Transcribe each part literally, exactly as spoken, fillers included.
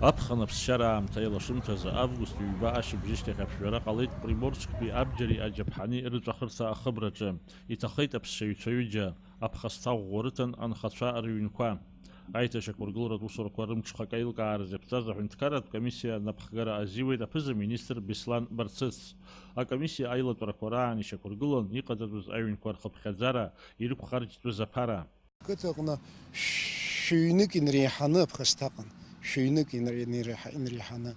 Аԥхын аԥсшьара аамҭа аилашымҭазы, август ҩба ашьыбжьышьҭахь аԥжәара ҟалеит Приморсктәи абџьари аџьаԥҳани рыҵәахырҭа ахыбраҿы. Иҭахеит аԥсшьаҩцәа ҩыџьа, аԥхасҭа ӷәӷәа рыҭан анхацәа рыҩнқәа. Аиҭашьақәыргыларатә усурақәа рымҽхак аилкааразы иаԥҵаз аҳәынҭқарратә комиссиа напхгара азиуеит аԥыза-министр Беслан Барцыц. Акомиссиа аилатәарақәа раан ишьақәыргылан иҟаҵатәыз аҩнқәа рхыԥхьаӡара, ирықәхарџьтәыз аԥара. Қыҭаҟны шәҩнык инреиҳаны аԥхасҭа ыҟан, шәҩнык инре-, инреиҳа-, инреиҳаны.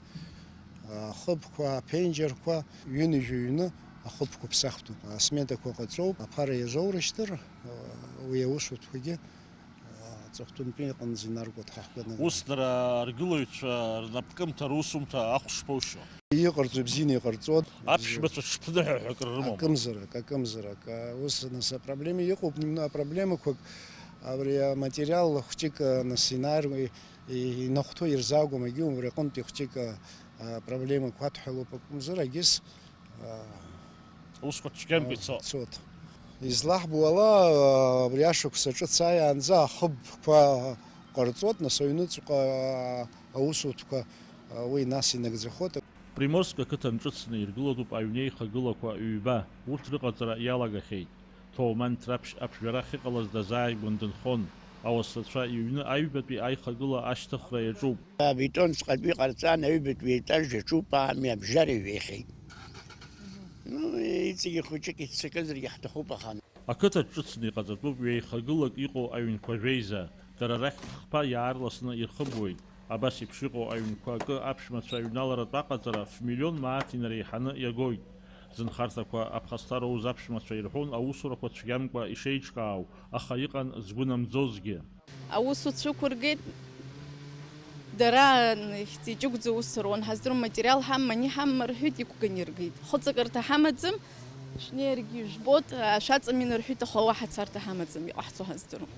Ахыбқәа, аԥенџьырқәа, ҩынҩажәа ҩны ахыбқәа ԥсахтәуп. Асметақәа ҟаҵоуп, аԥара иазоурышьҭыр, уи аусутәқәагьы аҵыхәтәантәи иҟынӡа инаргоит ҳаҳгәанала. Ус дара аргылаҩцәа рнапкымҭа, русумҭа ахә шԥоушьо? Иҟарҵо ибзианы иҟарҵоит. Аԥшәмацәа ҽԥныҳәа ҳәа акры рымоума? Акымзарак, акымзарак. Ус, нас, апроблема иҟоуп, немного апроблемақәак, абри аматериал хәҷык, нас, инар-, и-, инахәҭоу ирзаагом, егьи убри аҟынтәи хәҷык, а, проблемақәа адҳәалоуп акәымзар, агьыс, а, Усқәа цәгьамкәа ицо. Ицоит. Излаҳбо ала, а, абри ашықәса ҿыц ааиаанӡа ахыбқәа ҟарҵоит, нас, аҩныҵҟа, а, аусутәқәа, а, уи нас инагӡахоит. Приморск ақыҭан ҿыцны иргылатәуп аҩнеихагылақәа ҩба, урҭ рыҟаҵара иалагахьеит. Ҭоуман Ҭраԥшь аԥжәара ахьыҟалаз дазааигәан дынхон. Ауасацәа иҩны аҩбатәи аихагыла ашьҭыхра иаҿуп. Абетон ҵҟатәи ҟарҵан, аҩбатәи аетаж аҿуп, ами абжьара иҩеихьеит. Ну, иҵегьы хәыҷык иццакызаргьы ҳҭахуп, аха. Ақыҭаҿ ҿыцны иҟаҵатәуп ҩеихагылак иҟоу аҩнқәа жәеиза. Дара рахьтә хԥа иаарласны ирхыбуеит. Абас еиԥш иҟоу аҩнқәа акы аԥшәмацәа аҩналаратә аҟаҵара ф-миллион мааҭ инареиҳаны иагоит. Зынхарҭақәа аԥхасҭа роуз аԥшәмацәа ирҳәон аусурақәа цәгьамкәа ишеиҿкаау, аха иҟан згәы намӡозгьы. Аусуцәа ықәыргеит, дара ихьӡ-иҷыгәӡа аус руан, ҳаздыруам, материал ҳамам, ани ҳамам рҳәеит, иқәган иргеит. Хыҵакырҭа ҳамаӡам, шәнеиргьы ижәбоит, ашәаҵамин рҳәеит, аха уаҳа царҭа ҳамаӡам, иҟаҳҵо ҳаздыруам.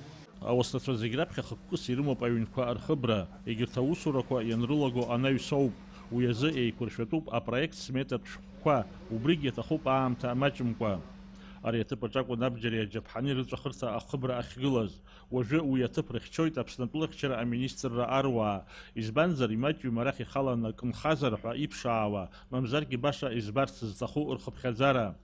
Ауасҭацәа зегь раԥхьа хықәкыс ирымоуп аҩнқәа рхыбра, егьырҭ аусурақәа ианрылаго анаҩс ауп, уи азы еиқәыршәатәуп апроект сметатә шәҟәқәа, убригь иаҭахуп аамҭа маҷымкәа. Ари аҭыԥ аҿы акәын абџьари аџьаԥҳани рыҵәахырҭа ахыбра ахьгылаз. Уажәы уи аҭыԥ рыхьчоит Аԥсны атәылахьчара аминистрра аруаа, избанзар, имаҷҩым арахь ихаланы акы нхазар ҳәа иԥшаауа, мамзаргьы баша избарц зҭаху рхыԥхьаӡара.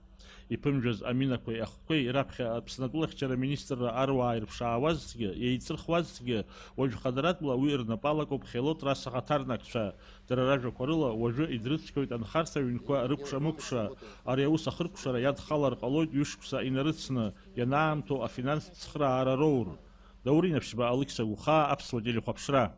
Иԥымжәаз аминақәеи ахқәеи раԥхьа Аԥсны атәылахьчара аминистрра аруаа ирԥшаауазҭгьы, еиҵырхуазҭгьы, уажә хадаратәла уи рнапы алакуп Хело трасса ахаҭарнакцәа. Дара ражәақәа рыла, уажәы идрыцқьоит анхарҭа ҩнқәа рыкәша-мыкәша. Ари аус ахыркәшара иадхалар ҟалоит ҩышықәса инарыцны, ианаамҭоу афинанстә цхыраара роур. Даур Инаԥшьба, Алықьса Гәхаа, Аԥсуа телехәаԥшра.